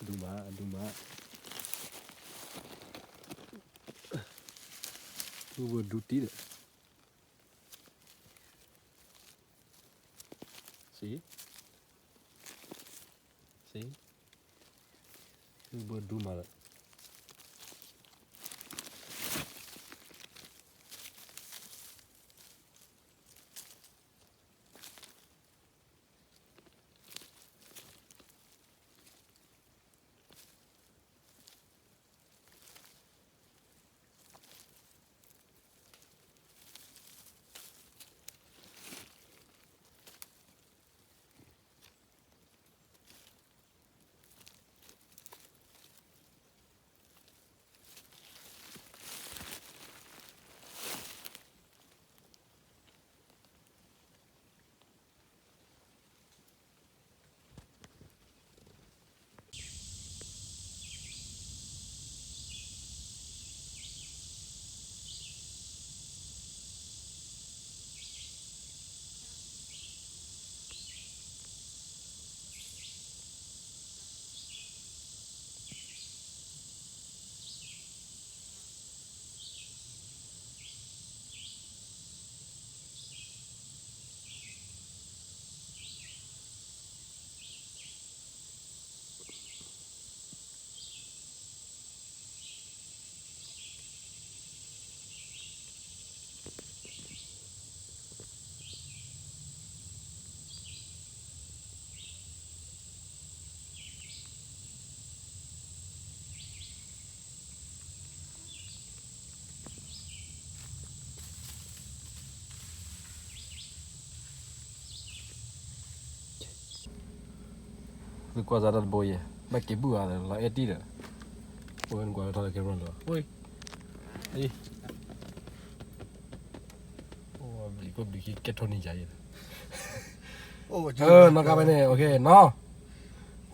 ဒူမး, ဒူမး, ဒူဘၣ်ဒူတံၢ်ဒီး, စံး, စံး, ဒူဘၣ်ဒူမးဒီး သုကွၢ်စးတၢ်တဘိယဲၢ်, ဘၣ်က့ၤဘူၣ်အါဒီး လီၤအဲၣ်တံၢ်ဒီး, အိၣ်ဝဲနကွၢ်ထီၣ်လၢကဲမရၢလီၤ, အိၣ်, ဘျံးခိၣ်ဘျံးခံကဲထိၣ်န့ၢ်ယၤအံၤ, နီၢ်ကါဖဲန့ၣ် နီၢ်,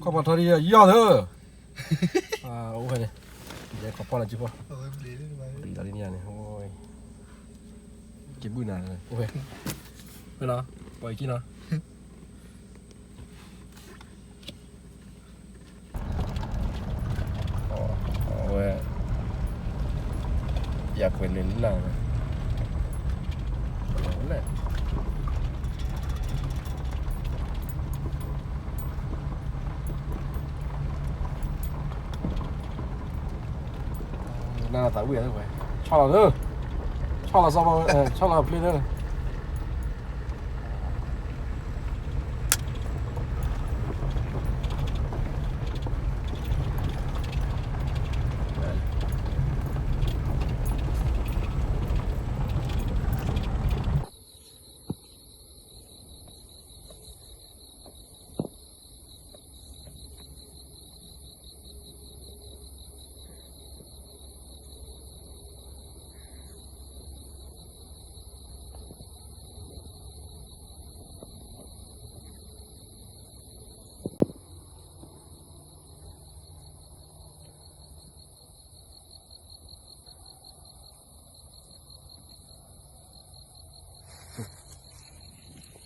ခီၣ်ဖီထီၣ်ဒ်ယီၢ်သၢ, အိၣ်ဖဲန့ၣ်, ယဲခီၣ်ဖီလၢကဖီ, ပျံၤလီၤဒ်န့ၣ်န့ၣ်, က့ၤဘူၣ်နၤ, အိၣ်ဖဲ, ဖဲနီၤ, ပှၤက့ၤနီၤ အဝဲ, ယပှဲၤလၢလၢ်ဝဲ, လဲၣ်, နသးဝံၣ်ဝဲ, ဆီၣ်လီၤသၢ, ဆီၣ်လီၤစီၤဘီ, ဆီၣ်လီၤဖျ့သ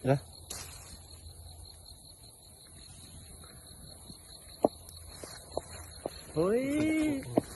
ၢ ဟိ